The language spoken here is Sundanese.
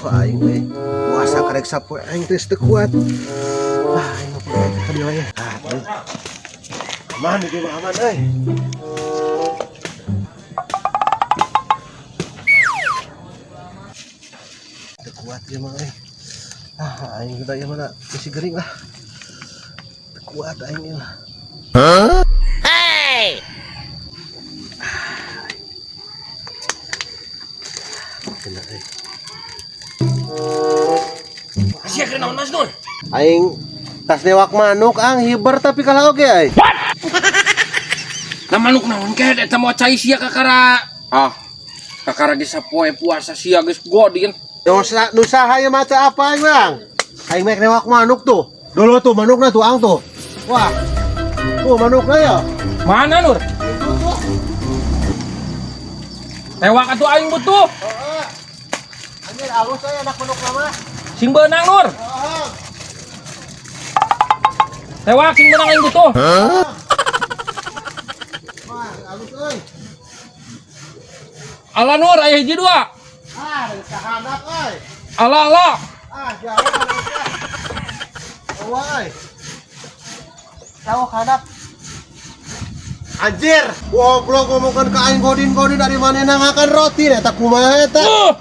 Aing we. Puasa karek sapoe aing teh teu kuat. Ah, aing mah poe ka dieu we. Ah, tuh. Aman ieu mah aman euy. Teu kuat ieu mah euy. Ah, aing udah ieu mah bisi gering lah. Teu kuat aing ieu mah. Hey! Kena euy. Sia keur naon Mas Nur? Aing tas newak manuk ang hiber tapi kalah oge ai. Lah manuk naon ke eta mau cai sia kakara. Ah. Kakara geus sapoe puasa sia geus godin. Nu saha ieu mah teu apa aing bang? Aing mek newak manuk tuh. Dulu tuh manukna tuh ang tuh. Wah. Tuh manukna ya. Mana Nur? Itu tuh. Tewak atuh aing butuh. Heeh. Anjir alus euy anak manukna mah. Sing beunang Nur. Heeh. Tewak sing beunang aing butuh. Wah, alus euy. Ala Nur aya hiji dua. Ah, dari kahanap euy. Ala ala. Ah, jauh alus. Wah, euy. Jauh kahanap. Anjir, goblok ngomongkan ke aing godin-godin dari mana nangakan roti eta kumaha eta? Oh.